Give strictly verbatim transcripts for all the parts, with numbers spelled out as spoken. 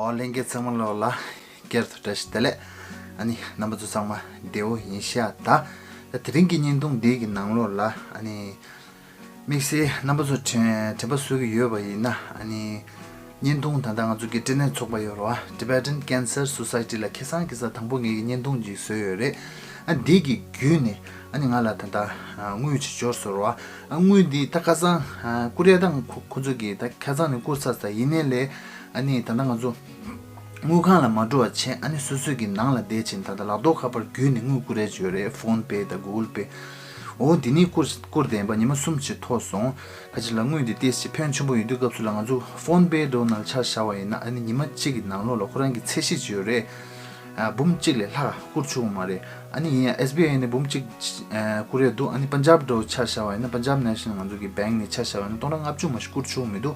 ཨོ་ལྷན་རྒྱས་ཚང་མ་ལོག་ལ་བསྐྱར་དུ་བཀྲ་ཤིས་བདེ་ལེགས། ཨ་ནི་རྣམ་པ་ཚོ་ཚང་མ་བདེ་བོ་ཡིན་ཤག་ད། ད་དེ་རིང་གི་བརྙན་ཐུང་འདི་གི་ནང་ལོགས་ལ་ཨ་ནི་དམིགས་བསལ་རྣམ་པ་ཚོ་དྲན་དྲན་པ་གསོ་གི་ཡོད་པ་ཡིན་ན། ཨ་ནི་བརྙན་ཐུང་ད་ལྟ་ང་ཚོ་གི་སྐྲན་ནད་ཚོགས་པ་ཡོད་རེད་བ། Tibetan Cancer Society ལ་ཁ་སང་ཁ་སང་དང་པོ་ངེད་ཀྱི་བརྙན་ཐུང་ཅིག་བཟོས་ཡོད་རེད། ཨ་འདི་གི་བརྒྱུད་ནས་ཨ་ནི་ང་ལ་ད་ལྟ་ཨ་དངུལ་ཅིག་འབྱོར་སོང་རེད་བ། ཨ་དངུལ་འདི་ད་ཁ་སང་ཨ་བསྐུར་ཡ་དང་ཁོ་ཁོ་ཚོ་གིས་ད་ཁ་སང་ནས་བསྐུར་ཚར་ཚར་ཡིན་ནའི་ལས། ཨ་ནི་ད་ལྟ་ང་ཚོ་དངུལ་ཁང་ལ་མ་འགྲོ་བ་བྱས། ཨ་ནི་སོ་སོ་གི་ནང་ལ་བསྡད་བྱས་ད་ལྟ་ལག་ཐོག་ཁ་པར་བརྒྱུད་ནས་དངུལ་བསྐུར་ཡ་ཅིག་ཡོད་རེད། PhonePe དང་Google Pay། འོ་འདི་ནས་བསྐུར་བསྐུར་བསྡད་པ་ཉི་མ་གསུམ་ཅིག་ཐོག་སོང་། ཁ་ཅིག་ལ་དངུལ་འདི་ཏོག་ཙམ་ཕོན་ཆེན་པོ་ཡོད་དུས་སྐབས་སུ་ལ་ང་ཚོ་PhonePe འདྲ་བོ་ནང་ཆ་བཞག་པ་ཡིན་ན། ཨ་ནི་ཉི་མ་གཅིག་གི་ནང་ལོགས་ལ་ཁོ་རང་གི་ཚད་གཞི་ཅིག་ཡོད་རེད། ཨ་འབུམ་གཅིག་ལས་ལྷག་བསྐུར་ཆོག་གི་མ་རེད། ཨ་ནི་ཡིན་ཡང་SBI ནས་འབུམ་གཅིག་ཨ་བསྐུར་ཡ་འདུག་ཨ་ནི་Punjab འདྲ་བོ་ཆ་བཞག་པ་ཡིན་ན། Punjab National ང་ཚོ་གི་bank ནས་ཆ་བཞག་པ་ཡིན་ན་སྟོང་ཕྲག་ལྔ་བཅུ་མ་གཏོགས་བསྐུར་ཆོག་གི་མི་འདུག་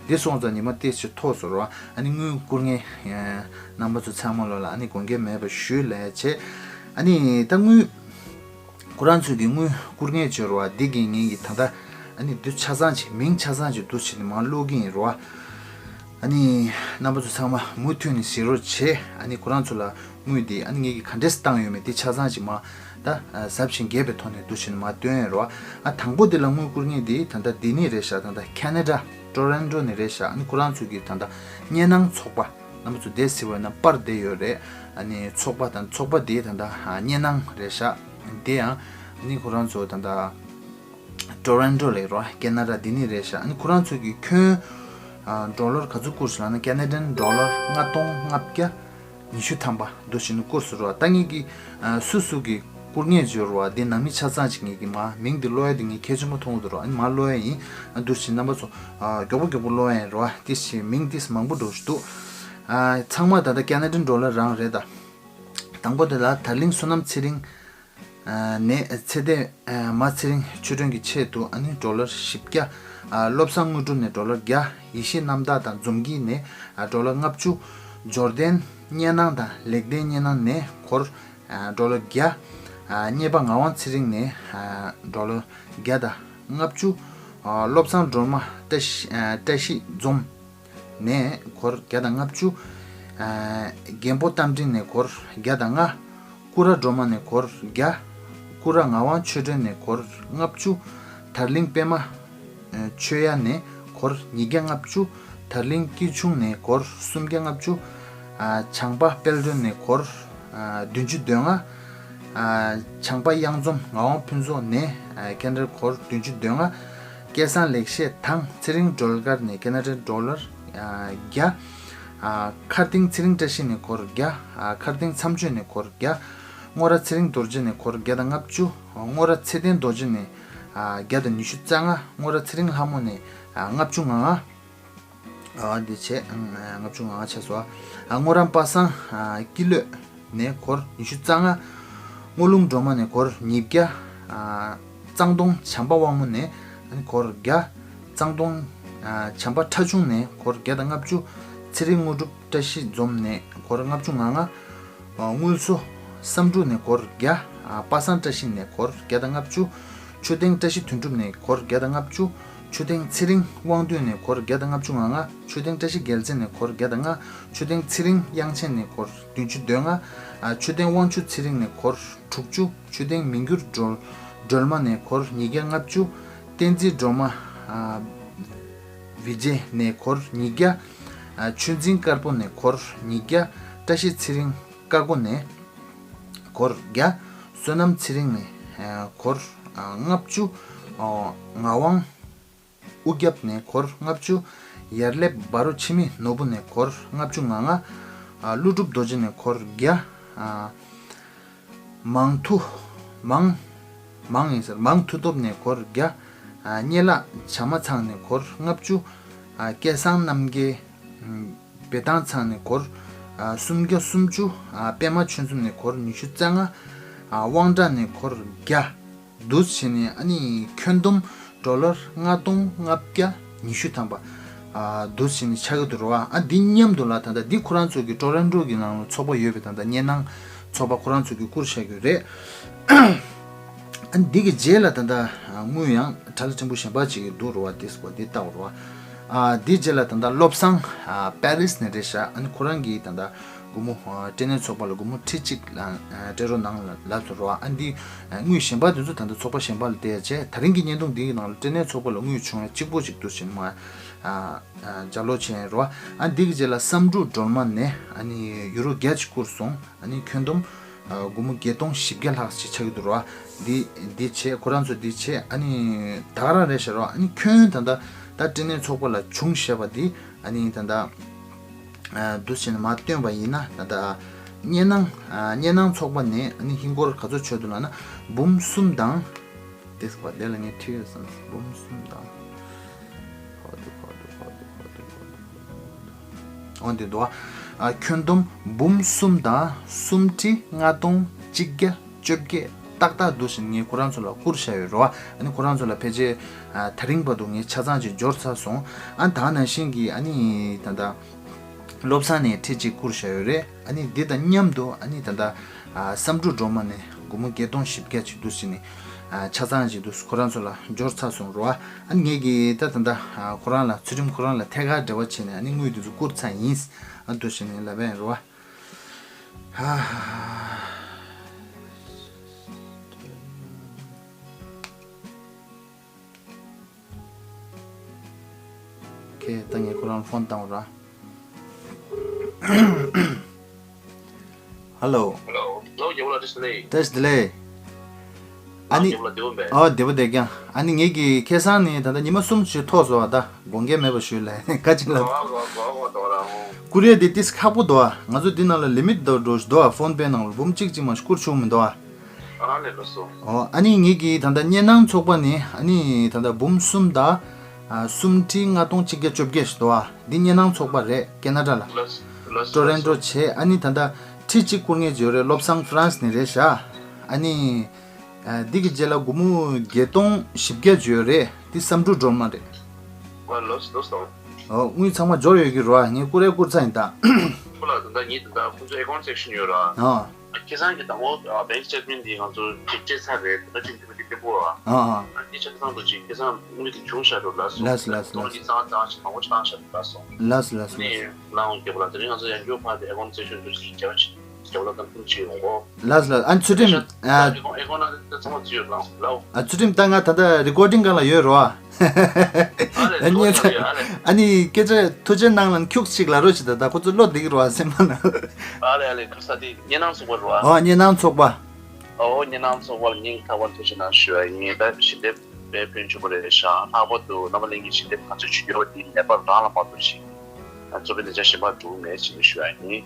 འདི་སོང་ཙང་ཉི་མ་ཏོག་ཙམ་ཐོག་སོང་རེད་བ། ཨ་ནི་དངུལ་བསྐུར་མཁན་རྣམ་པ་ཚོ་ཚང་མ་ལོག་ལ་ཨ་ནི་དགོངས་འགལ་མེད་པ་ཞུ་ལབ་བྱས། ཨ་ནི་ད་དངུལ་ཁོ་རང་ཚོས་ཀྱི་དངུལ་བསྐུར་མཁན་ཅིག་ཡོད་རེད་བ། འདི་གི་ངེད་ཀྱི་ད་ལྟ་ཨ་ནི་འདི་ཆ་ཚང་ཅིག་མིང་ཆ་ཚང་ཅིག་འདུག་བྱས་ནས་མར་ཀློག་གི་ཡིན་རེད་བ། ཨ་ནི་རྣམ་པ་ཚོ་ཚང་མ་མུ་མཐུད་ནས་གཟིགས་རོགས་བྱེད། ཨ་ནི་ཁོ་རང་ཚོ་ལ་དངུལ་འདི་ཨ་ནི་ངེད་ཀྱིས་ག་འདྲས་བཏང་ཡོད་མེད་འདི་ཆ་ཚང་ཅིག་མར་ད་ཟབ་ཞིང་རྒྱས་པའི་ཐོག་ནས་འདུག་བྱས་ནས་མར་སྟོན་ཡོད་རེད་བ། ཨ་དང་པོ་འདི་ལ་དངུལ་བསྐུར་མཁན་འདི་ད་ལྟ་འདི་ནས་རེད་ཤག་ད་ལྟ་Canada Toronto ནས་རེད་ཤག་ཨ་ནི་ཁོ་རང་ཚོ་གི་ད་ལྟ་སྙན་ནང་ཚོགས་པ། རྣམ་པ་ཚོ་འདི་གཟིགས་པ་ཡིན་ན་པར་འདི་ཡོད་རེད། ཨ་ནི་ཚོགས་པ་དང་ཚོགས་པ་འདི་ད་ལྟ་སྙན་ནང་རེད་ཤག་འདི་ཡང་ཨ་ནི་ཁོ་རང་ཚོ་ད་ལྟ་Toronto ལ་རེད་བ། Canada འདི་ནས་རེད་ཤག་ཨ་ནི་ཁོ་རང་ཚོ་གི་ཁྱོན་ཨ་ཌོ་ལར་ག་ཚོད་བསྐུར་སོང་ལབ་ན། Canadian dollar ལྔ་སྟོང་ལྔ་བརྒྱ་ཉི་ཤུ་ཐམ་པ་འདུག་བྱས་ནས་བསྐུར་སོང་རེད་བ། ད་ངེད་ཀྱིས་ཨ་སུ་སུ་གིས་བསྐུར་མཁན་ཅིག་ཡོད་རེད་བ། འདི་ནང་མི་ཆ་ཚང་ཅིག་ངེད་ཀྱིས་མར་མིང་འདི་ཀློག་ཡ་འདི་ངས་གལ་ཆེན་པོ་མཐོང་གི་འདུག་རེད་བ། ཨ་ནི་མར་ཀློག་ཡ་ཡིན། ཨ་འདུག་བྱས་རྣམ་པ་ཚོ་ཨ་མགྱོགས་པོ་མགྱོགས་པོ་ཀློག་ཡ་ཡིན་རེད་བ། དེ་བཞིན་མིང་འདི་མང་པོ་འགྲོ་བཞིན་འདུག་ཨ་ཚང་མ་ད་ལྟ་Canadian dollar རང་རེད་ད། དང་པོ་དེ་ལ་དར་གླིང་བསོད་ནམས་ཚེ་རིང་ནས་ཚེ་བརྟན་མ་ཚེ་རིང་ཆོས་སྒྲོན་གྱི་ཆེད་དུ་ཨ་ནི་ཌོ་ལར་བཞི་བརྒྱ། བློ་བཟང་དངོས་གྲུབ་ནས་ཌོ་ལར་བརྒྱ། ཡེ་ཤེས་རྣམ་དག་དང་འཛོམས་སྐྱིད་ནས་ཌོ་ལར་ལྔ་བཅུ། འབྱོར་ལྡན་སྙན་ནང་དང་ལེགས་ལྡན་སྙན་ནང་ནས་སྒོར་ཌོ་ལར་བརྒྱ། རྙེད་པ་ངག་དབང་ཚེ་རིང་ནས་ཌོ་ལར་བརྒྱ་དང་ལྔ་བཅུ། བློ་བཟང་སྒྲོལ་མ་བཀྲ་ཤིས་བཀྲ་ཤིས་འཛོམས། ནས་སྒོར་བརྒྱ་དང་ལྔ་བཅུ། ཨ་རྒན་པོ་རྟ་མགྲིན་ནས་སྒོར་བརྒྱ་དང་ལྔ། སྐུ་ར་སྒྲོལ་མ་ནས་སྒོར་བརྒྱ། སྐུ་ར་ངག་དབང་ཆོས་སྒྲོན་ནས་སྒོར་ལྔ་བཅུ། དར་གླིང་པད་མ་ཆོས་ཡ་ནས་སྒོར་ཉིས་བརྒྱ་ལྔ་བཅུ། དར་གླིང་སྐྱིད་ཆུང་ནས་སྒོར་སུམ་བརྒྱ་ལྔ་བཅུ། ཨ་བྱང་པ་དཔལ་སྒྲོན་ནས་སྒོར་ཨ་བདུན་ཅུ་དོན་ལྔ། ཨ་བྱང་པ་གཡང་འཛོམས་ངག་དབང་ཕུན་ཚོགས་ནས་ཨ་ཁེ་ན་ཌར་སྒོར་བདུན་ཅུ་དོན་ལྔ། སྐལ་བཟང་ལེགས་བཤད་དང་ཚེ་རིང་སྒྲོལ་དཀར་ནས་ཁེ་ན་ཌར་ཌོ་ལར་ཨ་བརྒྱ། ཨ་མཁར་སྟེང་ཚེ་རིང་བཀྲ་ཤིས་ནས་སྒོར་བརྒྱ། ཨ་མཁར་སྟེང་མཚམས་གཅོད་ནས་སྒོར་བརྒྱ། རྔོ་ར་ཚེ་རིང་རྡོ་རྗེ་ནས་སྒོར་བརྒྱ་དང་ལྔ་བཅུ། རྔོ་ར་ཚེ་བརྟན་རྡོ་རྗེ་ནས་ཨ་བརྒྱ་དང་ཉི་ཤུ་རྩ་ལྔ། རྔོ་ར་ཚེ་རིང་ལྷ་མོ་ནས་ཨ་ལྔ་བཅུ་ང་ལྔ། ཨ་འདི་བྱས་ཨང་ལྔ་བཅུ་ང་ལྔ་ཆགས་སོང་། ཨ་རྔོ་ར་པ་སངས་ཨ་སྐྱིད་ལོད་ནས་སྒོར་ཉི་ཤུ་རྩ་ལྔ། རྔོ་ལུང་སྒྲོལ་མ་ནས་སྒོར་ཉིས་བརྒྱ། ཨ་གཙང་སྟོང་བྱམས་པ་དབང་མོ་ནས་སྒོར་བརྒྱ། གཙང་སྟོང་ཨ་བྱམས་པ་ཁྲ་ཆུང་ནས་སྒོར་བརྒྱ་དང་ལྔ་བཅུ། ཚེ་རིང་དངོས་གྲུབ་བཀྲ་ཤིས་འཛོམས་ནས་སྒོར་ལྔ་བཅུ་ང་ལྔ། དངུལ་སོ་བསམ་འགྲུབ་ནས་སྒོར་བརྒྱ། པ་སངས་བཀྲ་ཤིས་ནས་སྒོར་བརྒྱ་དང་ལྔ་བཅུ། ཆོས་སྡིངས་བཀྲ་ཤིས་དོན་གྲུབ་ནས་སྒོར་བརྒྱ་དང་ལྔ་བཅུ། ཆོས་སྡིངས་ཚེ་རིང་དབང་འདུས་ནས་སྒོར་བརྒྱ་དང་ལྔ་བཅུ་ང་ལྔ། ཆོས་སྡིངས་བཀྲ་ཤིས་རྒྱལ་མཚན་ནས་སྒོར་བརྒྱ་དང་ལྔ། ཆོས་སྡིངས་ཚེ་རིང་དབྱངས་ཅན་ནས་སྒོར་བདུན་ཅུ་དོན་ལྔ། ཆོས་སྡིངས་དབང་ཕྱུག་ཚེ་རིང་ནས་སྒོར་དྲུག་ཅུ། ཆོས་སྡིངས་མི་འགྱུར་སྒྲོལ་སྒྲོལ་མ་ནས་སྒོར་ཉིས་བརྒྱ་ལྔ་བཅུ། བསྟན་འཛིན་སྒྲོལ་མ་བི་ཇེ་ནས་སྒོར་ཉིས་བརྒྱ། ཆོས་འཛིན་དཀར་པོ་ནས་སྒོར་ཉིས་བརྒྱ། བཀྲ་ཤིས་ཚེ་རིང་ཀ་ཀོ་ནས་སྒོར་བརྒྱ། བསོད་ནམས་ཚེ་རིང་ནས་སྒོར་ལྔ་བཅུ། ངག་དབང་ཨུ་རྒྱབ་ནས་སྒོར་ལྔ་བཅུ། ཡར་ལེབ་བ་རོ་འཆི་མེད་ནོར་བུ་ནས་སྒོར་ལྔ་བཅུ་ང་ལྔ། ཀླུ་སྒྲུབ་རྡོ་རྗེ་ནས་སྒོར་བརྒྱ། མང་ཐུ་མང་མང་ཡིན་ཟེར། མང་མཐུ་སྟོབས་ནས་སྒོར་བརྒྱ། གཉེར་ལག་བྱ་མ་ཚང་ནས་སྒོར་ལྔ་བཅུ། སྐལ་བཟང་རྣམ་རྒྱལ་བེ་ཐང་ཚང་ནས་སྒོར་སུམ་བརྒྱ་སུམ་ཅུ། པད་མ་ཆོས་འཛོམས་ནས་སྒོར་ཉི་ཤུ་རྩ་ལྔ། དབང་གྲགས་ནས་སྒོར་བརྒྱ། འདུག་བྱས་ནས་ཨ་ནི་ཁྱོན་བསྡོམས་ཌོ་ལར་ལྔ་སྟོང་ལྔ་བརྒྱ་ཉི་ཤུ་ཐམ་པ། ཨ་འདུག་བྱས་ནས་ཆགས་ཀྱི་འདུག་རེད་བ། ཨ་འདི་མཉམ་དུ་ལ་ད་ལྟ་འདི་ཁོ་རང་ཚོ་གི་ཊོ་རོན་ཊོ་གི་ནང་ལ་ཚོགས་པ་ཡོད་པའི་ད་ལྟ་སྙན་ནང་ཚོགས་པ་ཁོ་རང་ཚོ་གི་བསྐུར་བཞག་གི་རེད། ཨ་འདི་གི་རྗེས་ལ་ད་ལྟ་དངུལ་ཡང་ཁྲ་ལ་ཕྲན་བུ་གཞན་པ་ཅིག་གི་འདུག་རེད་བ། དེ་སྐོར་འདི་ལྟ་བུ་རེད་བ། ཨ་དེའི་རྗེས་ལ་ད་ལྟ་བློ་བཟང་ཨ་པེ་རིས་ནས་རེད་ཤག་ཨ་ནི་ཁོ་རང་གིས་ད་ལྟ་སྒོར་མོ་ཨ་སྐྲན་ནད་ཚོགས་པ་ལ་སྒོར་མོ་ཁྲི་གཅིག་ལ་ཨ་སྤྲད་རོགས་གནང་ལབ་སོང་རོ། ཨ་འདི་ཨ་དངུལ་གཞན་པ་དེ་ཚོ་ད་ལྟ་ཚོགས་པ་གཞན་པ་ལ་སྟེར་ཡ་བྱས། ད་རིང་གི་བརྙན་ཐུང་འདིའི་ནང་ལ་སྐྲན་ནད་ཚོགས་པ་ལ་དངུལ་བྱུང་ཡ་གཅིག་པོ་ཅིག་འདུག་ཟེར་ནས་མ་ཨ་ཨ་ལྗགས་ཀློག་བྱས་རོ། ཨ་འདི་གི་རྗེས་ལ་བསམ་འགྲུབ་སྒྲོལ་མ་ནས་ཨ་ནི་ཡུ་རོ་བརྒྱ་ཅིག་བསྐུར་སོང་། ཨ་ནི་ཁྱོན་བསྡོམས་ཨ་སྒོར་མོ་བརྒྱད་སྟོང་བཞི་བརྒྱ་ལྷག་ཅིག་ཆགས་ཀྱི་འདུག་རོ། འདི་འདི་བྱས། ཁོ་རང་ཚོ་འདི་བྱས། ཨ་ནི་ད་ག་རང་རེད་ཤག་རོ། ཨ་ནི་ཁྱོན་ད་ལྟ་ད་སྐྲན་ནད་ཚོགས་པ་ལ་བྱུང་བཞག་པ་འདི་ཨ་ནི་ད་ལྟ་ཨ་འདུག་བྱས་ནས་མར་བཏོན་པ་ཡིན་ན། ད་ལྟ་སྙེ་ནང་ཨ་སྙེ་ནང་ཚོགས་པ་ནས་ཨ་ནི་ཧིན་སྒོར་ག་ཚོད་བྱུང་འདུག་ལབ་ན་འབུམ་གསུམ་དང་། དེ་སོགས་པ་དེ་ལ་ངས་བྲིས་ཡོད་བསམ། འབུམ་གསུམ་དང་། ཁོ་ཐུ་ཁོ་ཐུ་ཁོ་ཐུ་ཁོ་ཐུ་ཁོ་ཐུ། འོ་འདི་འདུག་ཨ། ཁྱོན་བསྡོམས་འབུམ་གསུམ་དང་སུམ་ཁྲི་ལྔ་སྟོང་གཅིག་བརྒྱ་བཅོ་བརྒྱད་ཏག་ཏག་འདུག་བྱས་ནས་ངས་ཁོ་རང་ཚོ་ལ་བསྐུར་བཞག་ཡོད་རོ། ཨ་ནི་ཁོ་རང་ཚོ་ལ་ཕལ་ཆེར་ཨ་ད་རིང་བར་དུ་ངས་ཆ་ཚང་ཅིག་འབྱོར་ཚར་སོང་། ཨ་ནི་ད་ནང་བཞིན་གྱི་ཨ་ནི་ད་ལྟ་བློ་བཟང་ནས་ཁྲི་གཅིག་བསྐུར་བཞག་ཡོད་རེད། ཨ་ནི་འདི་དང་མཉམ་དུ་ཨ་ནི་ད་ལྟ་ཨ་བསམ་འགྲུབ་སྒྲོལ་མ་ནས་སྒོར་མོ་བརྒྱད་སྟོང་བཞི་བརྒྱ་ཅིག་འདུག་བྱས་ནས་ཨ་ཆ་ཚང་ཅིག་འདུག་ཁོ་རང་ཚོ་ལ་འབྱོར་ཚར་སོང་རོ། ཨ་ནི་ངས་ཀྱིས་ད་ད་ལྟ་ཨ་ཁོ་རང་ལ་ཚུལ་ཁྲིམས་ཁོ་རང་ལ་ཐད་ཀར་འབྲེལ་བ་བྱས་ནས་ཨ་ནི་དངུལ་འདི་ཚོ་བསྐུར་ཚར་ཡིན། ཨ་འདུག་བྱས་ནས་ལབ་པ་ཡིན་རོ། ཧ་ཧ། ཁེ་ད་ངས་ཁོ་རང་ཕོན་བཏང་ར། ཧ་ལོ། ཧ་ལོ། ལོ་རྒྱལ་པོ་ལགས་བཀྲ་ཤིས་བདེ་ལེགས། བཀྲ་ཤིས་བདེ་ལེགས། ཨ་ནི། རྒྱལ་པོ་ལགས་བདེ་པོ་མེད། ཨོ་བདེ་པོ་བདེ་རྐྱང་། ཨ་ནི་ངེད་ཀྱི་ཁེ་བཟང་ནི་ད་ལྟ་ཉི་མ་གསུམ་ཞིག་ཐོག་སོང་བ། ད་དགོངས་འགལ་མེད་པ་ཞུ་ལ་ཁ་ཅིག་ལ། གོ་གོ་གོ་གོ་དོ་ར་ཧོ། ཀུ་རེ་འདི་ཏིས་ཁག་པོ་འདུག་ཨ། ང་ཚོ་འདི་ནང་ལ་ལི་མིཊ་འདུག་འགྲོ་འདུག་ཨ། ཕོན་པེ་ནང་ལ་འབུམ་གཅིག་གཅིག་མ་ཞིག་བསྐུར་ཆོག་མི་འདུག་ཨ། ཨ་ལས་ལོ་སོ། ཨོ་ཨ་ནི་ངེད་ཀྱི་ད་ལྟ་སྙེ་ནང་ཚོགས་པ་ནི་ཨ་ནི་ད་ལྟ་འབུམ་གསུམ་དང་ཨ་སུམ་ཁྲི་ལྔ་སྟོང་གཅིག་བརྒྱ་བཅོ་བརྒྱད་ཞིག་འདུག་ཨ། འདི་སྙེ་ནང་ཚོགས་པ་རེད། ཀེ་ན་ཌ་ལ། ལོ་སོ་ལོ་སོ་ཊོ་རོན་ཊོ་བྱས། ཨ་ནི་ད་ལྟ་ཁྲི་གཅིག་བསྐུར་མཁན་ཅིག་ཡོད་རེད། བློ་བཟང་ཧྥ་རན་སི་ནས་རེད་ཤག་ཨ་ནི་ཨ་འདི་གི་རྗེས་ལ་སྒོར་མོ་བརྒྱད་སྟོང་བཞི་བརྒྱ་ཅིག་ཡོད་རེད། འདི་བསམ་འགྲུབ་སྒྲོལ་མ་རེད། ཨ་ལོ་སོ་ལོ་སོ། ཨོ་དངུལ་ཚང་མ་འབྱོར་ཡོད་ཀྱི་རེད་བ། ངས་ཀུ་རེ་བསྐུར་ཚར་ཡིན་ད། ཁོ་ལ་ད་ལྟ་ངས་ད་ལྟ་ཁོ་ཚོ་ཨེ་ཀའུན་ཊི་སེག་ཤན་ཡོད་ར། ཨ། ཁེ་བཟང་གི་དང་པོ་བེང་ཀི་སི་ཊེཊ་མེན་ཊི་འདི་ང་ཚོ་ཅིག་སྤྲད་ཚར་རེད། ད་ཅིག་འདི་མི་འདི་སྐྱོ་པོ་ར། ཨ་ཨ། ཨ་འདི་ཆ་ཚང་དུ་ཅིག་ཁེ་བཟང་དངུལ་དེ་བྱུང་ཤག་འགྲོ་ལ་སོ། ལགས་སོ་ལགས་སོ་ལགས་སོ། ཏོག་ཙམ་བཏང་ཅིག་མང་པོ་ཅིག་བཏང་ཤག་འགྲོ་ལ་སོ། ལགས་སོ་ལགས་སོ་ལགས་སོ། ནི་ལའང་རྒྱབ་ལ་དེ་རིང་ང་ཚོ་ཡང་སྐྱོ་བ་དེ་ཨེ་ཀའུན་ཊི་སེག་ཤན་དུ་ཅིག་རྒྱབ་ཅིག་རྒྱབ་ལ་དང་ཐུག་ཅིག་ཡོང་གོ། ལགས་སོ་ལགས་སོ། ཨ་ནི་ཚུལ་ཁྲིམས་ཨ་ཨེ་ཀའུན་ཊི་ཨེ་ཀའུན་ཊི་ཚང་མ་བརྩི་ཡོད་དང་ལའོ། ཨ་ཚུལ་ཁྲིམས་ད་ང་ད་ལྟ་རི་ཀོར་ཌིང་སྒང་ལ་ཡོད་རོ། ཨ། ཨ་ལས་ཨ་ནི་ལོ་ཡོད་ཡོད་ཨ་ལས། ཨ་ནི་སྐད་ཆ་ཐུགས་རྗེ་གནང་ལ་ཁྱུག་ཅིག་ལ་རོ་ཅི་ད་ད་ཁོ་ཚོ་བློ་བདེ་གི་རོ་ཨ་སེམས་མ་ན། ཨ་ལས་ཨ་ལས་ཁ་ས་དེ་སྙེ་ནང་ཚོགས་པ་རོ་ཨ། ཨོ་སྙེ་ནང་ཚོགས་པ། ཨོ་སྙེ་ནང་ཚོགས་པ་ལ་སྙིང་ཐག་པ་ཐུགས་རྗེ་གནང་ཞུ་བ་ཡིན། ད་ཞི་བདེ་དཔེ་ཕན་ཆུ་པོ་རེད་ཤག་ལྷག་པར་དུ་རྣམ་པ་གླིང་གི་ཞི་བདེ་ག་ཚོད་ཅིག་ཡོད་པ་དེ་ནད་པ་རང་ལ་མ་གཏོགས་ཤིག་གཙོ་བོའི་ལས་བྱ་གཞན་པ་འགྲུབ་མེད་ཅེས་ཞུ་བ་ཡིན།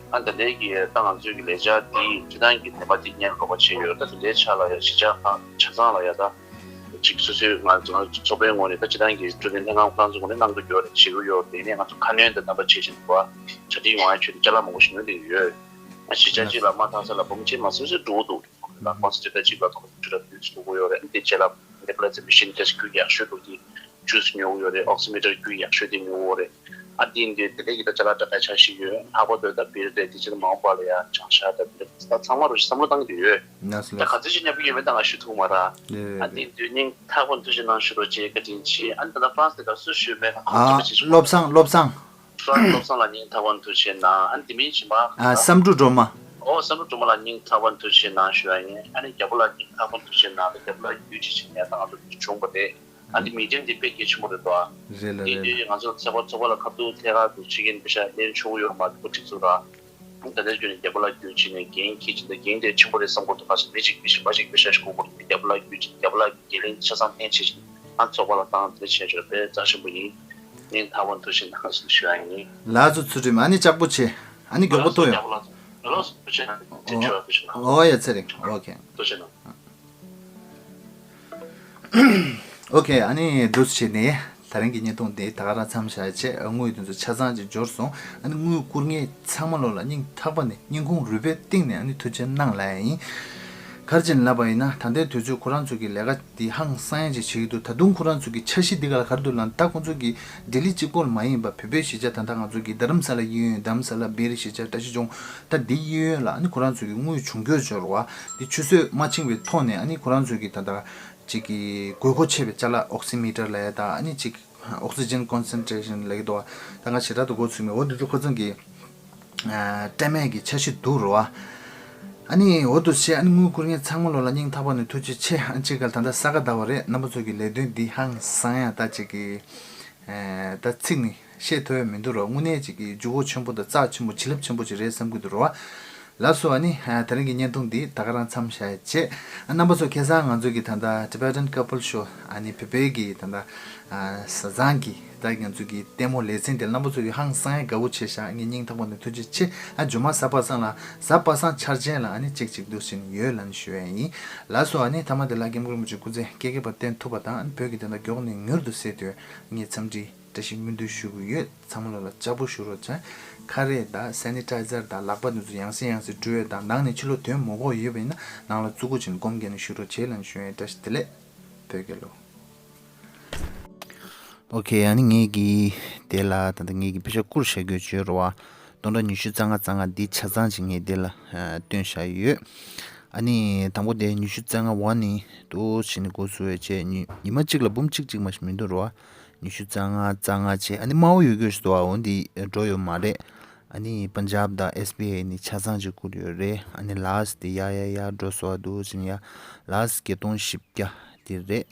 ཨ་ད་ལྟའི་གི་ད་ང་ཚོའི་གི་ལས་བྱ་འདི་སྤྱི་བཏང་གི་ནད་པ་འདི་སྔོན་རོགས་པ་བྱས་ཡོད། ད་དེ་འདྲའི་ཆ་ལ་ཡང་གཞིས་ཆགས་ཁག་ཆ་ཚང་ལ་ཡང་ད་ཅིག་སོ་སོའི་ང་ང་ཚོ་ཚོགས་པའི་ངོས་ནས་ད་སྤྱི་བཏང་གི་འཕྲོད་བསྟེན་ལྷན་ཁང་ཁོ་རང་ཚོའི་ངོས་ནས་གནང་གི་ཡོད་རེད། བྱེད་ཀྱི་ཡོད་རེད། དེ་ནས་ང་ཚོ་ཁ་སྣོན་དང་རྣམ་པ་བྱེད་བཞིན་འདུག་བ། གྲ་སྒྲིག་ཡོང་ཡ་ཆེད་དུ་ཅ་ལག་མང་པོ་ཞིག་ཉོས་བསྡད་ཡོད། ཨ་གཞིས་ཆགས་གཅིག་ལ་མ་མཐའ་ས་ལ་འབུམ་གཅིག་མ་སོ་སོའི་འགྲོ་འདུག་ལ་ཀོན་སེན་ཊི་རེ་ཊར་གཅིག་ལ་ཐོག་བཅུ་དྲུག་ལ་ཕུལ་ཚུགས་ཡོད་རེད། འདི་རྗེས་ལ་ནེ་བུ་ལའི་ཛེ་མེ་ཤིན་ཏེ་སི་ཊི་རྒྱུན་ཡག་ཤོས་འདུག་གི་ཇུས་ཉོ་གི་ཡོད་རེད། ཨོག་སི་མི་ཊར་རྒྱུན་ཡག་ཤོས་དེ་ཉོ་གི་ཡོད་རེད། ཨ་འདི་འདི་དེ་འདྲའི་གི་ད་ཅ་ལག་སྤྲད་ཡ་ཆ་ཞིག་ཡོད། ལྷག་པར་དུ་ད་བིར་རེད། དེ་ཕྱིར་མ་འོངས་པ་ལ་ཡ་བྱང་ཤ་ད་དེ་འདྲ་ད་ཚང་མ་རུ་བསམ་བློ་བཏང་གི་ཡོད། ལགས་སོ་ད་ལགས་ག་ཚོད་ཅིག་ཉོ་གི་ཡོད་མེད་ད་ང་ཞུ་ཐུབ་མ་ར། རེད་རེད་ཨ་རེད། འདི་འདི་སྙིང་ཐག་པ་ཐུགས་རྗེ་གནང་ཞུ་རོགས་བྱེད། བཀའ་དྲིན་ཆེ། ཨ་ནི་ད་ལྟ་ཧྥ་རན་སི་དེ་ག་སུ་ཞུས་མེད་ཁ་ཁོང་ཚོ་ཨ་ག་ཅིག་ཞུ། བློ་བཟང་བློ་བཟང་། ཧྥ་རན་སི་བློ་བཟང་ལ་སྙིང་ཐག་པ་ཐུགས་རྗེ་གནང་། ཨ་ནི་དེ་མིན་གཞན་པ་ཨ་བསམ་འགྲུབ་སྒྲོལ་མ། ཨོ་བསམ་འགྲུབ་སྒྲོལ་མ་ལ་སྙིང་ཐག་པ་ཐུགས་རྗེ་གནང་ཞུ་ཡ་ཡིན། ཨ་ནི་རྒྱལ་པོ་ལ་སྙིང་ཐག་པ་ཐུགས་རྗེ་གནང་། ད་རྒྱལ་པོ་ལ་རྒྱུད་ཅིག་བྱེད་ཡ་ད་ང་ཚོ་བྱུང་བ་རེད། ཨ་འདི་མི་ཌི་ཡམ་འདི་དཔེ་གལ་ཆེན་པོ་རེད་དོ། རེད་ལ་རེད། དེ་དུས་ང་ཚོ་ཚོགས་པ་ཚོགས་པ་ལ་ཁ་ཐུག་ཐད་ཀར་དུ་ཕྱི་རྒྱལ་པེ་ཤ་ལེན་ཆོག་ཡོད་མ་འདུག་སྒྲིག་འཛུགས་ར། ད་ལྟའི་རྒྱུ་ནས་རྒྱལ་པོ་ལ་རྒྱུད་ཕྱིན་ནས་འགན་འཁྱེར་ཕྱིན་ཏེ་འགན་དེ་ཆེན་པོ་རེད་བསམ་གོ་འདུག་ག་ས་མི་གཅིག་མི་གཞན་པ་ཞིག་པེ་ཤ་ཞིག་དགོས་པ་རེད། རྒྱལ་པོ་ལ་རྒྱུད་ཕྱིན་རྒྱལ་པོ་ལ་འགན་ལེན་ཆ་ཚང་ཕན་ཆེ་ཞིང་ང་ཚོགས་པ་ལ་བཏང་དེ་བྱས་ཆོག་དཔེ་རྩ་ཆེན་པོ་ཡིན། ངས་ཐག་པ་འཐུ་ཞིང་ནང་སུ་ཞུ་ཡ་ཡིན། ལགས་སོ་ཚུལ་ཁྲིམས། ཨ་ནི་ལྕགས་པོ་ཆེ། ཨ་ནི་མགྱོགས་པོ་ཐུག་ཡོང་། རྒྱལ་པོ་ལགས་ལགས་སོ་ཐུགས་རྗེ་གནང་། ཐུགས་རྗེ་ཆེ་བ་ཐུགས་རྗེ་གནང་། ཨོ་ཡ་ཚེ་རིང་། ཨོ་ཁེ། ཐུགས་རྗེ་གནང་། ཨོ་ཁེ། ཨ་ནི་འདུག་བྱས་ནས་ད་རིང་གི་བརྙན་ཐུང་འདི་ད་ག་རང་མཚམས་བཞག་བྱས། དངུལ་དེ་ཚོ་ཆ་ཚང་ཅིག་འབྱོར་སོང་། ཨ་ནི་དངུལ་བསྐུར་མཁན་ཚང་མ་ལོ་ལ་སྙིང་ཐག་པ་ནས་སྙིང་ཁུང་རུས་པའི་གཏིང་ནས་ཨ་ནི་ཐུགས་རྗེ་གནང་ལབ་ཡ་ཡིན། ག་རེ་བྱས་ནས་ལབ་པ་ཡིན་ན། ད་ལྟའི་དུས་ཚོད་ཁོ་རང་ཚོ་གི་ལས་ཀ་འདི་ཧང་སང་ཡ་ཅིག་བྱེད་ཀྱི་འདུག་ད་དུང་ཁོ་རང་ཚོ་གི་འཆར་གཞི་འདི་ག་ལ་ག་རེ་འདུག་ལབ་ན། ད་ཁོ་ཚོ་གི་ལྡི་ལི་གཅིག་པོ་ལ་མ་ཡིན་པ་བོད་པའི་གཞིས་ཆགས་ད་ལྟ་ང་ཚོ་གི་རྡ་རམ་ས་ལ་གཡས་གཡོན། རྡ་རམ་ས་ལ་བེ་རི་གཞིས་ཆགས། བཀྲ་ཤིས་ལྗོངས། ད་འདི་གཡས་གཡོན་ལ་ཨ་ནི་ཁོ་རང་ཚོ་གི་དངུལ་བྱུང་འགྱོད་འབྱོར་བ་འདི་ཆུད་ཟོས་མ་ཕྱིན་པའི་ཐོག་ནས་ཨ་ནི་ཁོ་རང་ཚོ་གི་ད་ལྟ་ ཅིག་གི་དགོས་མཁོ་ཆེ་བའི་ཅ་ལག་ཨོག་སི་མི་ཊར་ལབ་ཡ་དང་ཨ་ནི་ཅིག་ཨོག་སི་ཇན་ཀོན་སེན་ཊྲེ་ཤན་ལབ་ཀྱི་འདུག་བ། ད་ང་ཞེ་དྲག་ཏུ་མགོ་ཚོས་མེད། འོ་འདི་ཚོ་ཁོ་ཚང་གི་སྤྲད་མེད་ཀྱི་འཆར་གཞི་འདུག་རོ་བ། ཨ་ནི་འོ་འདུག་བྱས། ཨ་ནི་དངུལ་བསྐུར་མཁན་ཚང་མ་ལོ་ལ་སྙིང་ཐག་པ་ནས་ཐུགས་རྗེ་ཆེ། ཨ་ཅིག་ག་ད་ལྟ་ས་ག་ཟླ་བ་རེད། རྣམ་པ་ཚོ་གི་ལས་དོན་འདི་ཧང་སང་ཡ་ད་ཅིག་གི་ད་ཚིག་ནི་བཤད་ཐུབ་ཡ་མི་འདུག་རོ། དངོས་གནས་ཅིག་གི་ཇུས་འགོད་ཆེན་པོ་དང་རྩ་ཆེན་པོ་བྱིན་རླབས་ཆེན་པོ་ཅིག་རེད་བསམ་གྱི་འདུག་རོ་བ། ལགས་སོ། ཨ་ནི་ཨ་དེ་རིང་གི་བརྙན་ཐུང་འདི་ད་ག་རང་མཚམས་བཞག་ཡ་བྱས། ཨ་རྣམ་པ་ཚོ་ཁ་སང་ང་ཚོ་གི་ད་ལྟ་Tibetan Couple Show ཨ་ནི་བོད་པའི་གི་ད་ལྟ་ཨ་བཟའ་ཚང་གི་ད་ང་ཚོ་གི་ལྟད་མོ་ལེ་ཚན་དེ་རྣམ་པ་ཚོ་གི་ཧང་སང་ཡ་དགའ་པོ་བྱས་ཤག་ངས་སྙིང་ཐག་པ་ནས་ཐུགས་རྗེ་ཆེ། ཨ་ཇོ་མ་གཟའ་པ་སངས་ལ་གཟའ་པ་སངས་འཆར་ཅན་ལ་ཨ་ནི་གཅིག་གཅིག་འདུག་ཟིན་ཡོད་ལབ་ནས་ཞུ་ཡ་ཡིན། ལགས་སོ། ཨ་ནི་མཐའ་མ་དེ་ལ་སྐྱབས་མགོན་རིན་པོ་ཆེ་སྐུ་ཚེ་བསྐལ་བརྒྱའི་བར་བརྟན་ཐུབ་པ་དང་ཨ་ནི་བོད་ཀྱི་དོན་དག་མགྱོགས་ནས་མྱུར་དུ་སེལ་དུས་ངས་འཚམས་འདྲི་བཀྲ་ཤིས་སྨོན་འདུན་ཞུ་གི་ཡོད། ཚང་མ་ལོ་ལ་ལྕགས་པོ་བཞུགས་རོགས་བྱས། ཁ་རས་དང་སེ་ནི་ཊའི་ཛར་དང་ལག་པ་འདི་ཚོ་ཡང་སེ་ཡང་སེ་འགྲོ་ཡས་དང་ནང་ནས་ཕྱི་ལོགས་ཐོན་མ་དགོས་ཡོད་པ་ཡིན་ན་ནང་ལ་བཙུགས་སྒོ་བྱས་ནས་སྒོམ་རྒྱག་ནས་བཞུགས་རོགས་བྱས་ལབ་ནས་ཞུ་ཡས། བཀྲ་ཤིས་བདེ་ལེགས། བོད་རྒྱལ་ལོ། ཨོ་ཁེ། ཨ་ནི་ངས་ཀྱི་དེ་ལ་ད་ལྟ་ངས་ཀྱི་ཕི་ཤ་བསྐུར་བྱ་རྒྱུ་བརྗོད་རོགས་བ། སྟོང་ཕྲག་ཉི་ཤུ་རྩ་ལྔ་རྩ་ལྔ་འདི་ཆ་ཚང་ཅིག་ངས་འདི་ལ་ཨ་བཏོན་བཞག་ཡོད། ཨ་ནི་དང་པོ་དེ་ཉི་ཤུ་རྩ་ལྔ་བ་ནི་ཏོག་ཙམ་ནི་འགོ་ཚུགས་ཡོད་བྱས། ཉི་ཉི་མ་གཅིག་ལ་འབུམ་གཅིག་གཅིག་མ་ཞིག་མི་འདུག་རོ་བ། ཉི་ཤུ་རྩ་ལྔ་རྩ་ལྔ་བྱས། ཨ་ནི་དམའ་བོ་ཡོད་རྒྱུ་ཞིག་འདུག་བ། འོ་འདི་འགྲོ་ཡོད་མ་རེད། ཨ་ནི་པན་ཇབ་དང་ཨེས་བི་ཨའི་ནི་ཆ་ཚང་ཅིག་བསྐུར་ཡོད་རེད། ཨ་ནི་ལཱས་དེ་ཡར་ཡར་ཡར་འགྲོ་སོང་བ་འདུག་ཅིང་ཡ། ལཱས་བརྒྱད་སྟོང་བཞི་བརྒྱ་དེ་རེད།